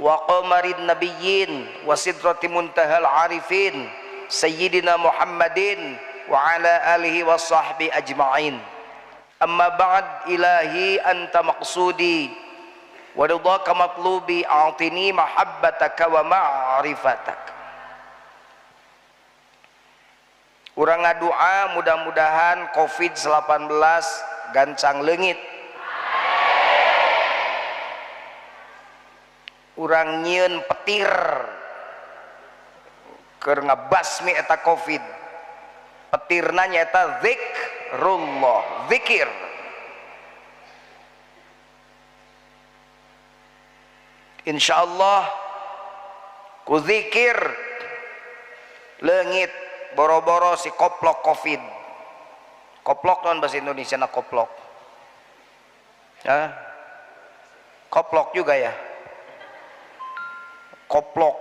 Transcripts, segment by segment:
wa qamarin nabiyyin wa sidrati muntahal arifin sayyidina Muhammadin wa ala alihi wa sahbihi ajma'in. Amma ba'd, ilahi anta maqsudi wa ridhaka matlubi, a'tini mahabbataka wa ma'rifatak. Urang ngadua mudah-mudahan COVID-19 gancang leungit. Urang nyieun petir keur ngabasmi eta COVID. Petirna nyaeta zikrullah, zikir. Insyaallah ku zikir leungit boro-boro si koplok COVID. Koplok non bahasa Indonesia na koplok. Ya. Koplok juga ya. Koplok.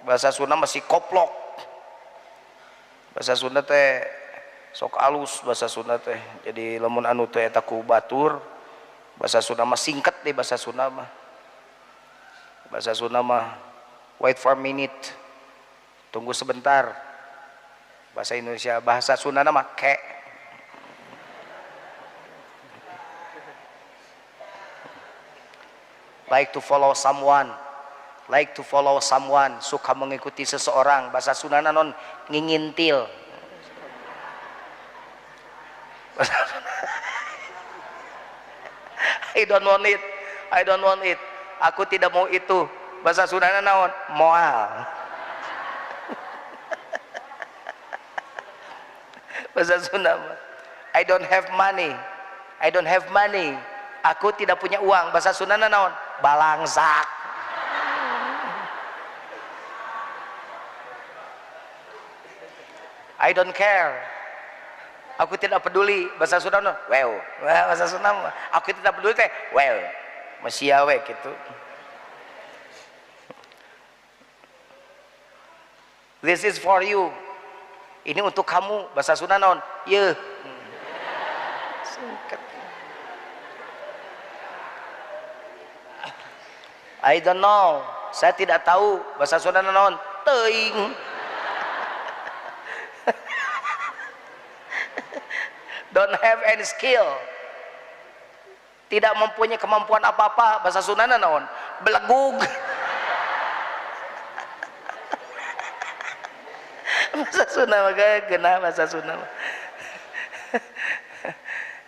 Bahasa Sunda masih koplok. Bahasa Sunda teh sok alus bahasa Sunda teh. Jadi lamun anu teh eta ku batur, bahasa Sunda mah singkat deh bahasa Sunda mah. Bahasa Sunda mah wait for a minute. Tunggu sebentar. Bahasa Indonesia, bahasa Sunda mah ke. Like to follow someone. Like to follow someone, suka mengikuti seseorang. Bahasa Sunda non ngingintil. I don't want it. I don't want it. Aku tidak mau itu. Bahasa Sunda naon? Moal. Bahasa Sunda, I don't have money. I don't have money. Aku tidak punya uang. Bahasa Sunda naon? Balangsak. I don't care. Aku tidak peduli. Bahasa Sunda naon? Well. Bahasa Sunda aku tidak peduli teh. Well. Masih awe gitu. This is for you. Ini untuk kamu. Bahasa Sunda naon? Yeuh. Singkat. I don't know. Saya tidak tahu. Bahasa Sunda naon? Teuing. Don't have any skill. Tidak mempunyai kemampuan apa-apa. Bahasa Sunda naon? Belegug. Bahasa Sunda mah geuna bahasa Sunda mah.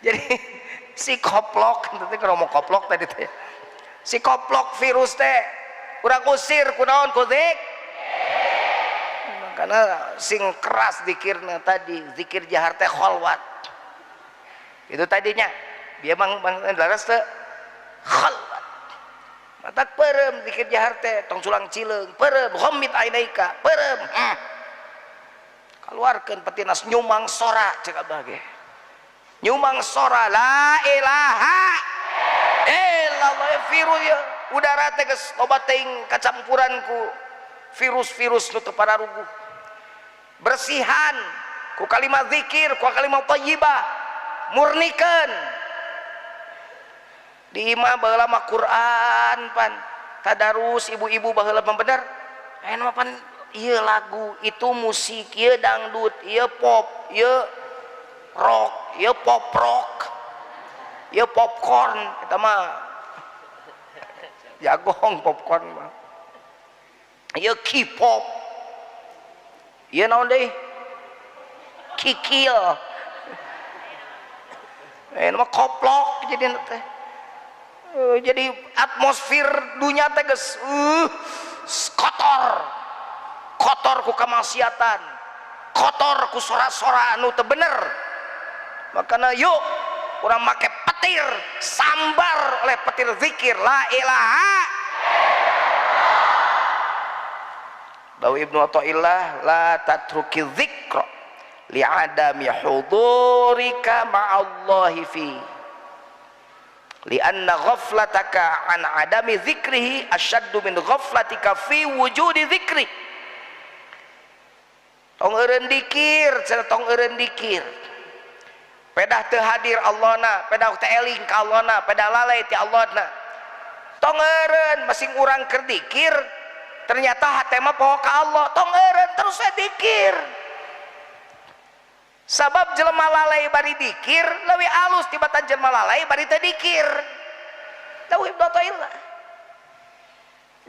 Jadi si koplok, nanti kalau mau koplok tadi teh. Si koplok virus teh urang usir kunaon ku zik? Karena sing keras zikirna tadi, zikir jahar teh kholwat. Itu tadinya dia mang laras teh khalwat. Matak perem zikir jahar teh tong culang cileung, perem ghamid ainaika, perem. Keluarkeun petinas nyumang sora cek abah ge. Nyumang sora la ilaha illallah virus ya udara teh geus loba teuing kacampuran ku virus-virus nu teu pararuguh. Bersihan ku kalimat zikir, ku kalimat thayyibah, murnikeun. Di imah baheula mah Quran pan tadarus ibu-ibu baheula mah bener. Aya mah pan ieu lagu, itu musik, ieu dangdut, ieu pop, ieu rock, ieu pop rock, ieu popcorn, eta mah jagong popcorn mah. Ieu K-pop. Ieu naon deui? Kikil. Mah koplok jadi teh. Jadi atmosfer dunia teh geus kotor. Kotor ku kemaksiatan, kotor ku sora-sora anu teu bener. Makana yuk urang make petir, sambar oleh petir zikir la ilaha. Dawu Ibnu Athaillah la tatruki dzikra li'adami hudurika ma'allahi fi li'anna ghaflataka an adami dzikrihi asyaddu min ghaflatika fi wujudi dzikri. Tong eureun dikir, cenah tong eureun dikir. Pedah teu hadir Allahna, pedah teu eling ka Allahna, pedah lalai ti Allahna. Tong eureun masing urang keur dikir ternyata hate mah poho ka Allah, tong eureun terus we dikir. Sabab jelema lalai bari dikir leuwih alus tibatan jelema lalai bari teu dikir. Leuwih dotoillah.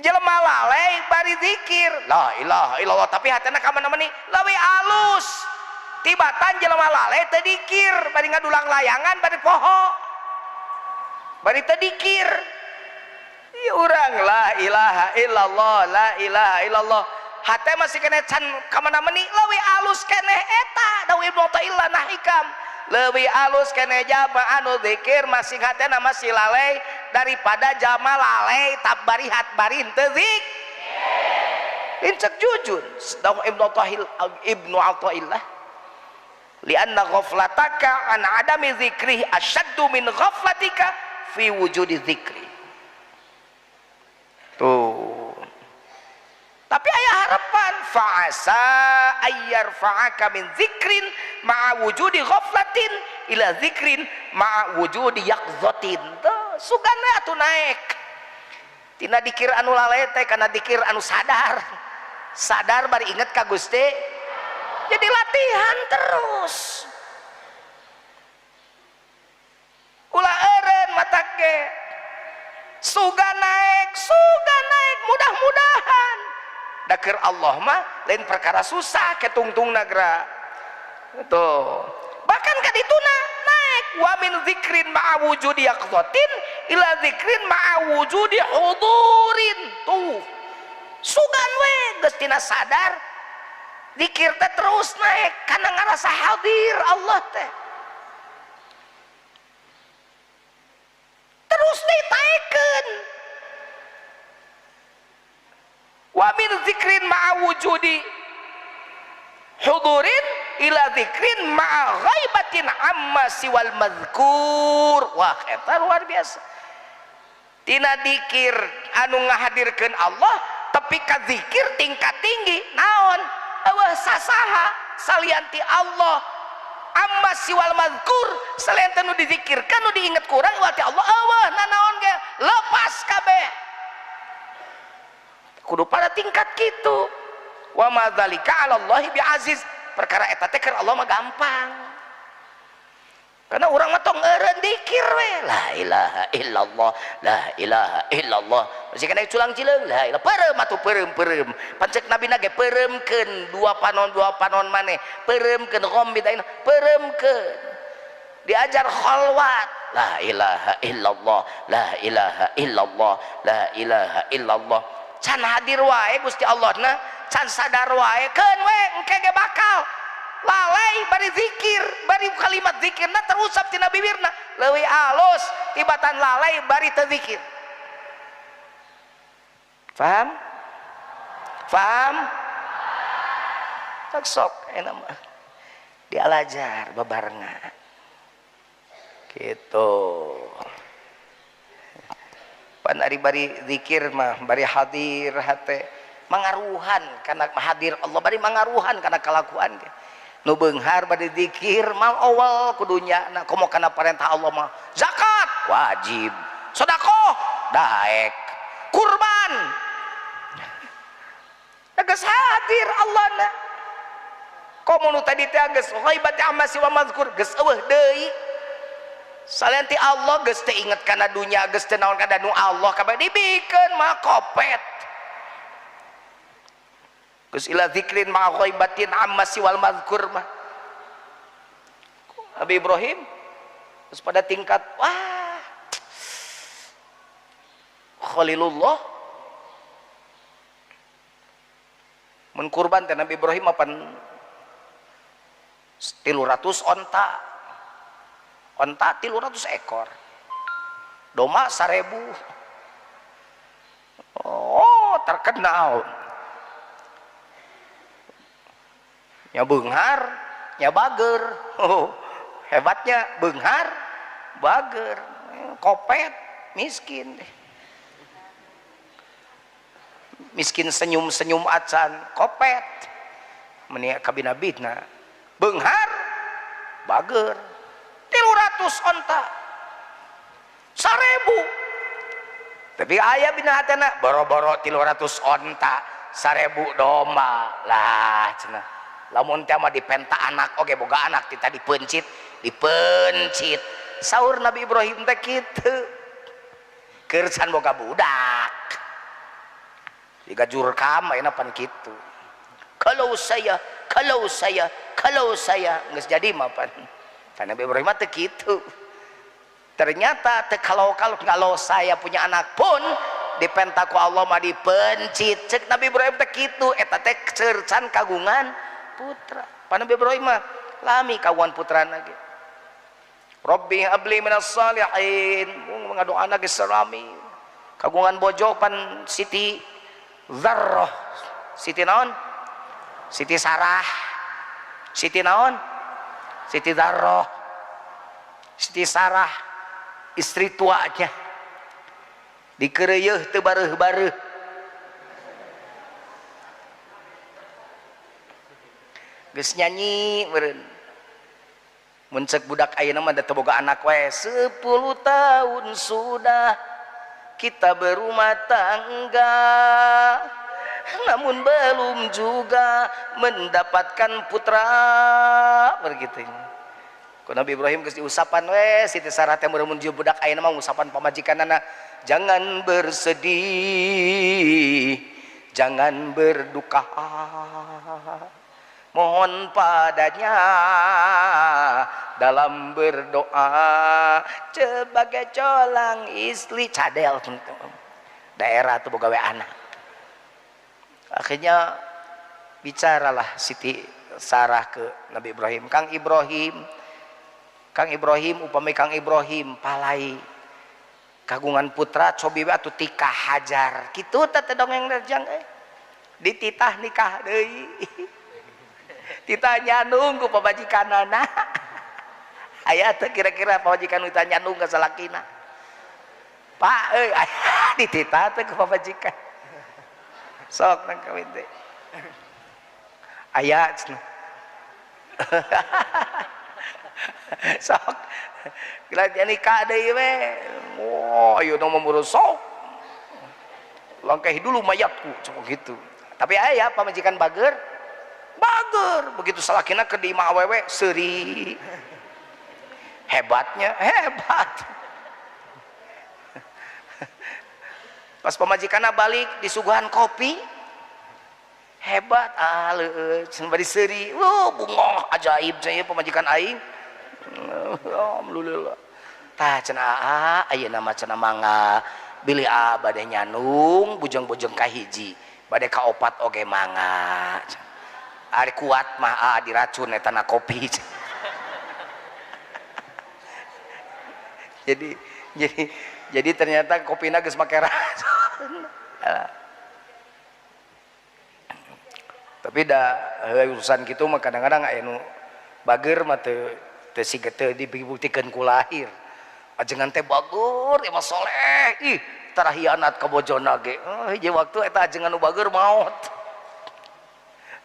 Jelema lalai bari zikir la ilaha illallah tapi hatena ka mana-mana leuwih alus tibatan jelema lalai teu dikir bari ngadulang layangan bari poho bari teu dikir. Ieu urang la ilaha illallah la ilaha illallah hate masih kene can ka mana-mana leuwih alus keneh eta dawuh Ibnu Athaillah nah hikam leuwih alus keneh jalma anu zikir masing hatena masih lalai daripada jalma lalai tabari hat bari henteu zikir. Incek jujur dawuh Ibnu Athaillah lianna ghaflataka an adami zikrihi asyaddu min ghaflatika fi wujudi zikri. Tuh. Tapi aya harapan fa'asa ayyarfa'aka min zikrin ma'a wujudi ghaflatin ila zikrin ma'a wujudi yaqzatin. Tuh, sugana atuh naek. Tina dikir anu lalai teh kana dikir anu sadar. Sadar bari inget ka Gusti. Jadi latihan terus. Ulah eureun mata ge. Suga naek mudah-mudahan. Dakir Allah mah lain perkara susah ketungtung nagra. Tuh. Bahkan kadituna naek wa min zikrin ma'a wujudi yaqzatin ila zikrin ma'a wujudi hudurin. Tuh. Sugan we geus tina sadar zikir teh terus naek karena ngarasa hadir Allah teh. Terus ditaekeun. Wa min zikrin ma'a wujudi hudurin ila zikrin ma'a ghaibatin amma siwal mazkur. Wah, eta luar biasa. Tina dikir anu ngahadirkeun Allah tapi ka zikir tingkat tinggi naon? Eueuh sasaha salian ti Allah. Amma siwal mazkur salian teh nu dizikirkeun nu diinget ku urang ti Allah eueuh nanaon ge lepas kabeh. Kudu pada tingkat kitu. Wa ma dzalika 'ala Allahi bi'aziz. Perkara eta teh keur Allah mah gampang. Karena urang mah tong eureun dikir we la ilaha illallah la ilaha illallah. Masih kana culang cileung la ilaha peureum atuh peureum-peureum. Pancek Nabi na ge peureumkeun dua panon maneh, peureumkeun ghamid aina, peureumkeun. Diajar khalwat la ilaha illallah la ilaha illallah la ilaha illallah. Can hadir wae Gusti Allah na, can sadar wae keun we engke ge bakal lalai bari zikir, bari kalimat zikirna terusap tina bibirna leuwih alus tibatan lalai bari teu zikir. Faham? Faham? Tak sok enak mah. Dialajar babarengan. Gitu. Pan ari bari zikir mah bari hadir hate mangaruhan kana hadir Allah bari mangaruhan kana kalakuan ge. Nu beunghar bari zikir mal awal kudunya na komo kana perintah Allah mah zakat wajib, sedekah daek, kurban. Geus hadir Allah na. Komo nu tadi teh geus ghaibat amma siwa mazkur geus eueuh deui. Salian ti Allah geus teu inget kana dunya geus teu naon kana nu Allah kabeh dibikeun mah kopet. Geus ila zikrin ma ghaibatin amma siwal mazkur mah. Nabi Ibrahim terus pada tingkat wah Khalilullah mun kurban teh Nabi Ibrahim mapan 300 onta. Onta 300 ekor, domba 1000. Oh, terkenal. Nya beunghar, nya bager. Oh, hebatnya beunghar, bager, kopet, miskin. Miskin senyum-senyum acan, kopet. Meni kabina-bina. Beunghar, bager. 300 onta, 1000. Tapi aya bina hatena boro-boro 300 onta 1000 domba lah cenah. Lamun teh mah dipenta anak oge boga anak tita dipencit, dipencit. Saur Nabi Ibrahim teh kitu. Keur can boga budak. Jiga jurkam ayeuna pan kitu. Kalau saya, kalau saya, kalau saya geus jadi mah pan. Tah Nabi Ibrahim teh kitu. Ternyata teh kalau saya punya anak pun dipenta ku Allah mah dipencit. Cek Nabi Ibrahim teh kitu, eta teh cercan kagungan putra. Pan Nabi Ibrahim mah lami kagungan putrana ge. Rabbi habli minas salihin, mung ngadoana ge serami. Kagungan bojo pan Siti Zarroh. Siti naon? Siti Sarah. Siti naon? Siti Zarroh. Siti Sarah istri tuanya dikereyeuh teu bareuh-bareuh. Geus nyanyi meureun. Mun ceuk budak ayeuna mah da teu boga anak we. 10 tahun sudah kita berumah tangga, namun belum juga mendapatkan putra. Begitu. Ku Nabi Ibrahim geus diusapan we Siti Sarah teh mun jeung budak ayeuna mah ngusapan pamajikanana, jangan bersedih, jangan berduka, mohon padanya dalam berdoa sebagai colang istri cadel daerah tuh boga we anak. Akhirnya bicaralah Siti Sarah ke Nabi Ibrahim, Kang Ibrahim, Kang Ibrahim upami Kang Ibrahim palai kagungan putra cobi we atuh tikah hajar kitu teh dongeng rejang dititah nikah deui. Titah nyandung ku pamajikanana. Aya teh kira-kira pamajikan titah nyandung ka salakina. Pak euy dititah teh ku pamajikan. Sok nang kawin teh. Aya cenah. Sok kira nikah deui we. Oh, ayeuna mah meureun sok. Langkahi dulu mayatku cuma gitu. Tapi aya pamajikan bager. Bager begitu salakina ke di imah awewe seuri. Hebatnya hebat. Pas pamajikanna balik disuguhan kopi. Hebat ah leueut cenah bari seuri. Bungoh ajaib cenah ieu pamajikan aing. Alhamdulillah. Tah cenah aa ayeuna mah cenah mangga bilih aa bade nyanung bujeng-bujeng ka hiji bade ka opat oge mangga. Ari kuat mah aa diracun eta na kopi. Jadi ternyata kopina geus make racun. Tapi da urusan kitu mah kadang-kadang aya nu bager mah teu siga teu dibuktikeun ku lahir. Ajengan teh bager ieu mah soleh. Ih, tara hianat ka bojona ge. Hiji waktu eta ajengan nu bager maot.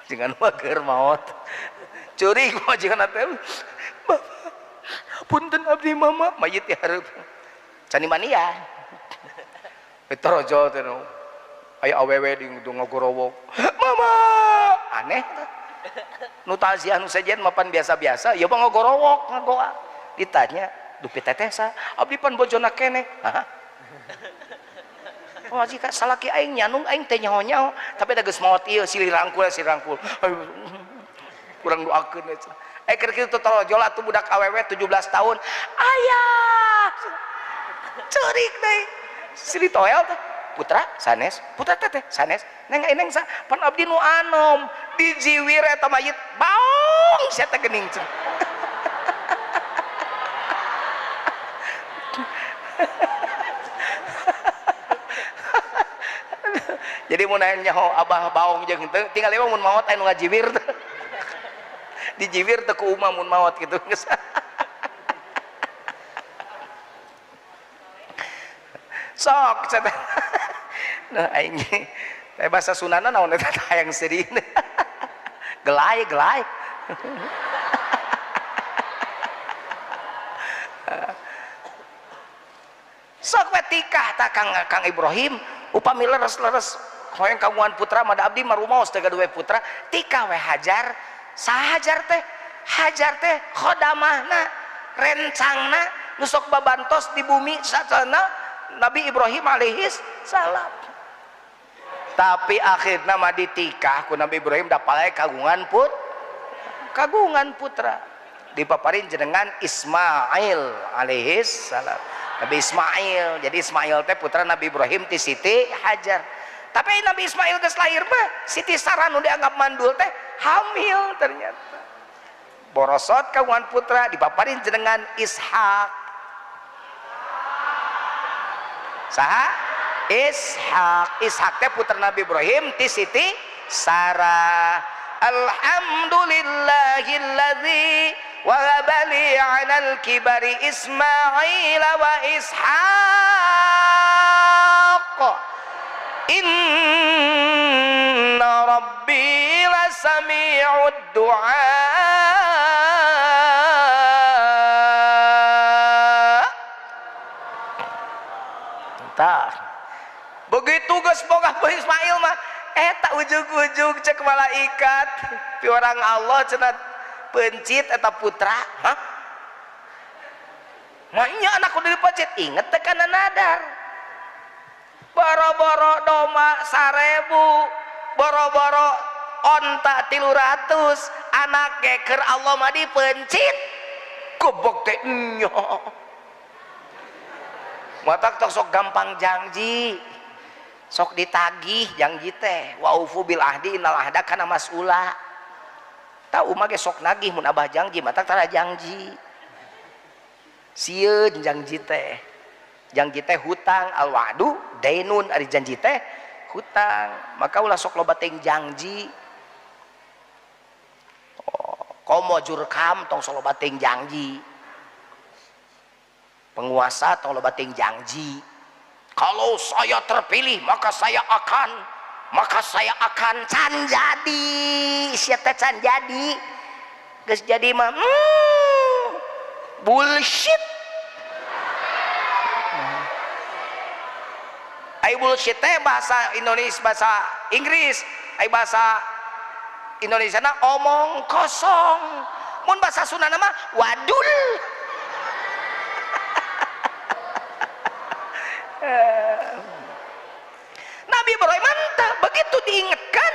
Ajengan bager maot. Curi ku ajengan teh. Bapak, punten abdi mama mayit di hareup. Can dimanian. Torojo teh nu. Aya awewe di ngagorowok. Mama, aneh teh. Nu taziah nu sejen mapan biasa-biasa, ieu mah ngagorowok ngagoa. Ditanya, dupi teteh sa, abdi pan bojona keneh. Hah? Oh, jika salaki aing nyanung aing teh nyaho-nyaho, tapi da geus maot ieu silih rangkul silih rangkul. Kurang doakeun eta. Keur kitu torojol atuh budak awewe 17 tahun. Ayah. Ceurik deui. Silih toel teh. Putra sanes, putra teteh sanes. Neng neng sa pan abdi nu anom dijiwir eta mayit baong sia teh geuning cenah. Jadi mun aya nyaho abah baong jeung teu tinggal ieu mun maot aya nu ngajiwir teh. Dijiwir teh ku umah mun maot kitu. Sok cenah. Nah aing teh bahasa Sundana naon eta hayang sedih. Gelai gelai. Sok we tikah tah Kang Ibrahim upami leres-leres hoyong kagungan putra mah da abdi mah rumaos teh gaduh putra, tikah we Hajar. Saha Hajar teh? Hajar teh khodamahna, rencangna nu sok babantos di bumi sacana Nabi Ibrahim alaihis salam. Tapi akhirna mah ditikah ku Nabi Ibrahim da palai kagungan putra. Dipaparin jenengan Ismail alaihis salam. Nabi Ismail. Jadi Ismail teh putra Nabi Ibrahim ti Siti Hajar. Tapi Nabi Ismail geus lahir mah Siti Sarah nu dianggap mandul teh hamil ternyata. Borosot kagungan putra dipaparin jenengan Ishak. Saha? Ishak. Ishak teh putra Nabi Ibrahim ti Siti Sarah. Alhamdulillahilladzi wahaba li 'alal kibari Ismail wa Ishaq. Inna rabbi lasami'ud du'a. Tah. Begitu geus boga Ismail mah eta ujug-ujug cek malaikat piwarang Allah cenah pencit eta putra. Hah? Maknya anak kudu dipencit, inget teh kana nadar. Boro-boro doma 1000, boro-boro onta 300, anak geker Allah mah dipencit. Gobok teh nya. Matak tok sok gampang janji. Sok ditagih janji teh. Wa ufu bil ahdi innal ahda kana mas'ula. Tahu mah ge sok nagih mun abah janji, matak tara janji. Sieun janji teh. Janji teh hutang, al wa'du dainun, ari janji teh hutang. Maka ulah sok loba teuing janji. Oh, komo jurkam tong sok loba teuing janji. Penguasa tong loba teuing janji. Kalau saya terpilih maka saya akan can jadi. Sia teh can jadi. Geus jadi mah bullshit. Ai bullshit teh bahasa Indonesia, bahasa Inggris, ai bahasa Indonesia na omong kosong. Mun bahasa Sunda mah wadul. Nabi Ibrahim mantap, begitu diingatkan,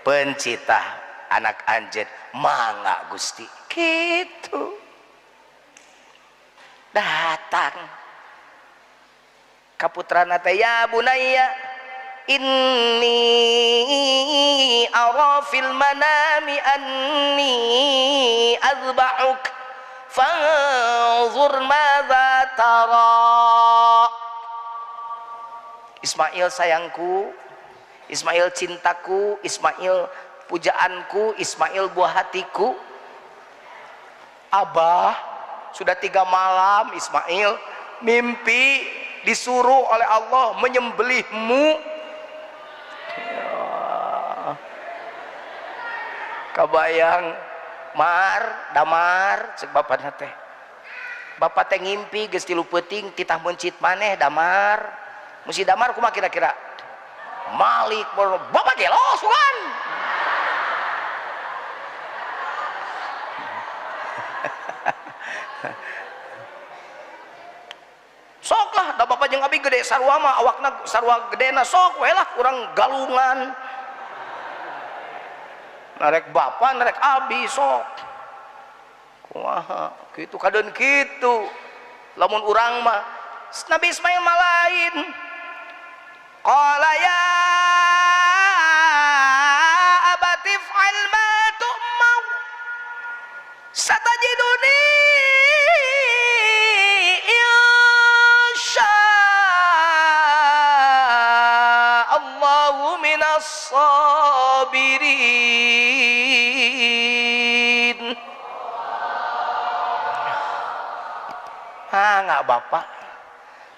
pencita anak anjeun mangga Gusti, gitu datang kaputrana teh, ya bunayya inni ara fil manami anni azbahuk fanzur madza tara. Ismail sayangku, Ismail cintaku, Ismail pujaanku, Ismail buah hatiku. Abah sudah 3 malam Ismail mimpi disuruh oleh Allah menyembelihmu. Ya. Kabayang mar damar cek bapana teh. Bapak teh ngimpi geus 3 peuting titah meuncit maneh damar. Musi damar kumaha kira-kira? Malik bapak gelo sugan. Sok lah da bapak jeung abi gede sarua mah awakna sarua gedena sok we lah urang galungan. Narek bapak narek abi sok. Kumaha kitu kadeun kitu. Lamun urang mah Nabi Ismail mah lain. Qala ya abati fa'al ma tu'mar satajiduni insya Allahu minas sabirin. Ah, nggak bapak,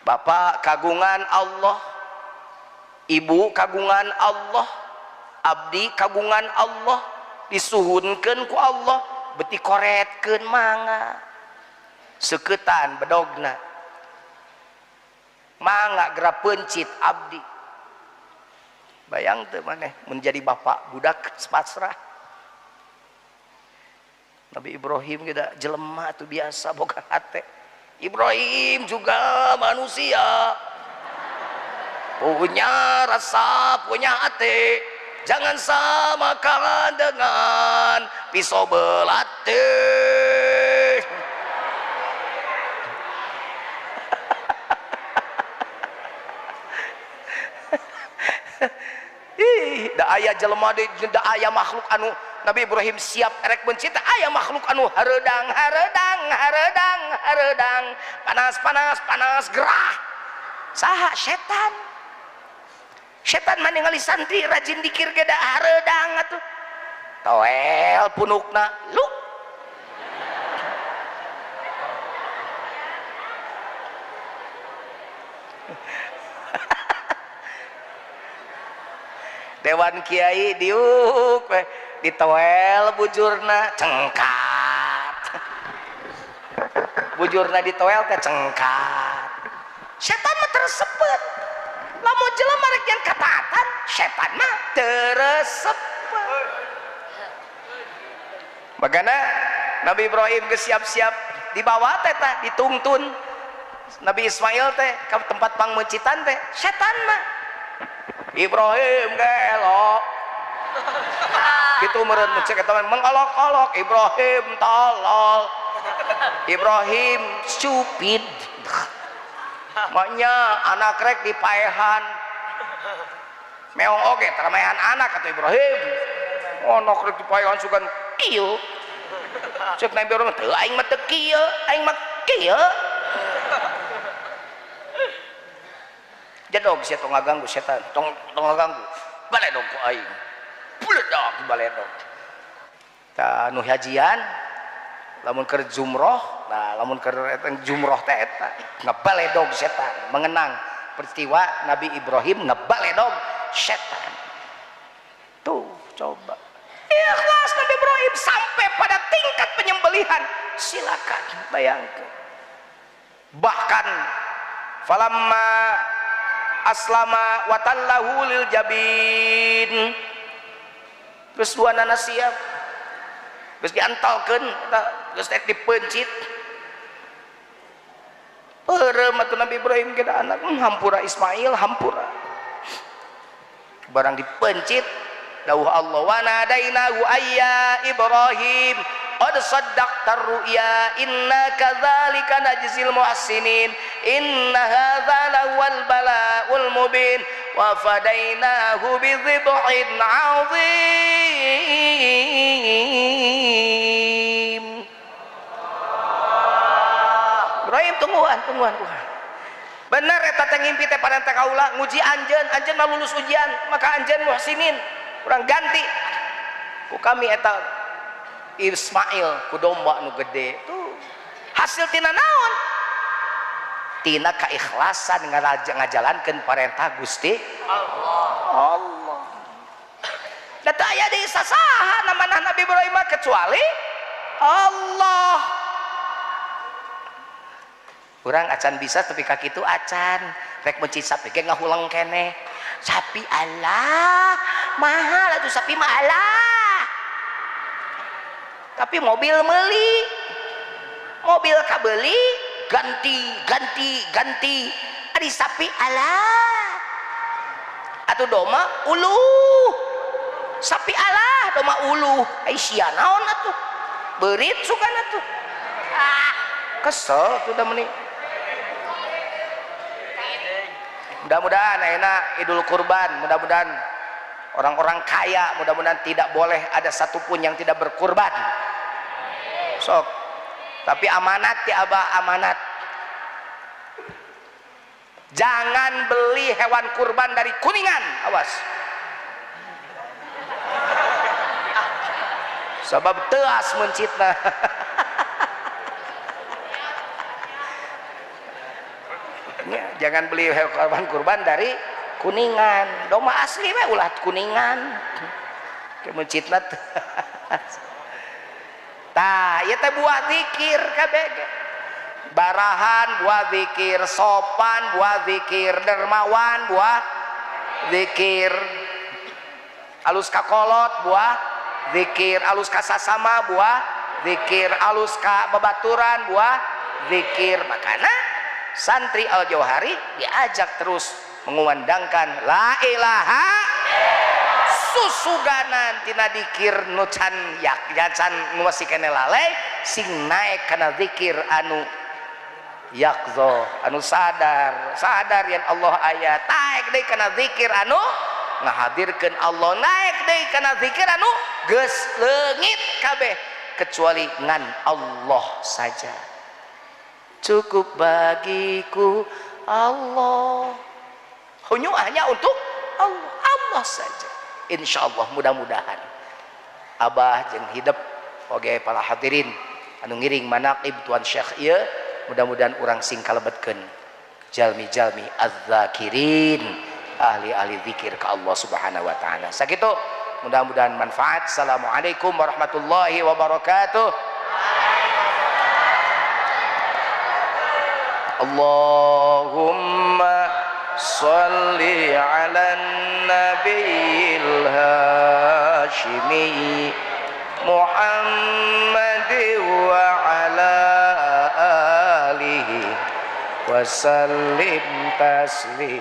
bapak kagungan Allah, ibu kagungan Allah, abdi kagungan Allah, disuhunkeun ku Allah, beti koretkeun mangga. Seuketan bedogna. Mangga geura peuncit abdi. Bayang teu maneh mun jadi bapak budak pasrah. Nabi Ibrahim ge da jelema atuh biasa boga hate. Ibrahim juga manusia. Punya rasa, punya hati. Jangan samakan dengan pisau belati. Ih, da aya jelema deui, da aya makhluk anu Nabi Ibrahim siap erek mencita, aya makhluk anu hareudang hareudang hareudang hareudang, panas panas panas gerah. Saha? Setan. Setan mah ningali santri rajin dikir ge da hareudang atuh. Toel punukna luk. Dewan Kiai diuk we ditoel bujurna cengkat. Bujurna ditoel teh cengkat. Setan mah teresepet. Lamun jelema rek yang kataatan, setan mah teresepet. Magana Nabi Ibrahim geus siap-siap dibawa teh tah ditungtun Nabi Ismail teh ka tempat pangmeuncitan teh, setan mah Ibrahim gelok. Kitu meureun mun cek eta mah mengolok-olok Ibrahim tolol. Ibrahim stupid. Maknya anak rek dipaehan. Meong oge taramehan anak atuh Ibrahim. Anak rek dipaehan sugan kieu. Cek Nabi Ibrahim teu aing mah teu kieu, aing mah kieu. Jedog sia tong ngaganggu setan, tong tong ngaganggu. Baledog ku aing. Beledag baledog. Tah nu hajian lamun keur jumroh, nah lamun keur eta jumroh teh eta ngabaledog setan, mengenang peristiwa Nabi Ibrahim ngabaledog setan. Tuh coba. Ikhlas Nabi Ibrahim sampai pada tingkat penyembelihan. Silakan bayangkan. Bahkan falamma aslama watallahu lil jabin. Geus duanana siap. Geus diantalkeun eta geus teh dipeuncit. Peureum atuh Nabi Ibrahim ge da anak hampura Ismail hampura. Barang dipeuncit dawuh Allah wa nadainahu ayya Ibrahim qad saddaqta ru'ya inna kadzalika najzil muhsinin inna hadza lawal bala'ul mubin wa fadainahu bidzibhin 'azim. Ibrahim tungguan tungguan tungguan. Bener eta teh ngimpi teh parentah kaula nguji anjeun, anjeun mah lulus ujian maka anjeun muhsinin. Urang ganti ku kami eta Ismail ku domba nu gede tuh. Hasil tina naon? Tina keikhlasan ngajalankeun parentah Gusti Allah. Allah. Da teu aya deui sasaha namana Nabi Ibrahim kecuali Allah. Urang acan bisa tapi ka kitu acan rek meuncit sapi ge ngahuleng keneh. Sapi Allah mahal atuh sapi mah Allah. Tapi mobil meuli, mobil kabeli ganti ganti ganti. Ari sapi Allah atuh doma uluh. Sapi Allah doma uluh. Ai sia naon atuh? Beurit sugan atuh. Ah, kesel tuh da meuni. Mudah-mudahan ayeuna Idul Kurban, mudah-mudahan orang-orang kaya, mudah-mudahan tidak boleh ada satupun yang tidak berkurban. Sok. Tapi amanat ya abah, amanat. Jangan beli hewan kurban dari Kuningan, awas. Sebab teas mencitna. Ya, jangan beli hewan kurban dari Kuningan. Domba asli we ulah Kuningan. Ke mencitna. Tah, ieu teh buah zikir kabeh. Barahan buah zikir, sopan buah zikir, dermawan buah zikir, alus ka kolot buah zikir, alus ka sasama buah zikir, alus ka babaturan buah zikir. Makana santri Al-Jauhari diajak terus mengumandangkan la ilaha, susuganan tina dikir nu can yak can nu masih kene lalai, sing naek kana zikir anu yakzo, anu sadar sadar yang Allah aya, naek deui kana zikir anu ngahadirkeun Allah, naek deui kana zikir anu geus leungit kabeh kecuali ngan Allah saja. Cukup bagiku Allah, hanya untuk Allah, Allah saja. Insya Allah mudah-mudahan Abah jeung hidup oge para hadirin anu ngiring manaqib Tuan Syekh ieu, mudah-mudahan urang sing kalebetkeun jalmi-jalmi az-zakirin, ahli-ahli zikir ke Allah Subhanahu wa taala. Sakitu, mudah-mudahan manfaat. Assalamualaikum warahmatullahi wabarakatuh. Allahumma shalli ala nabiyil hashimi Muhammad wa ala alihi wa sallim taslim.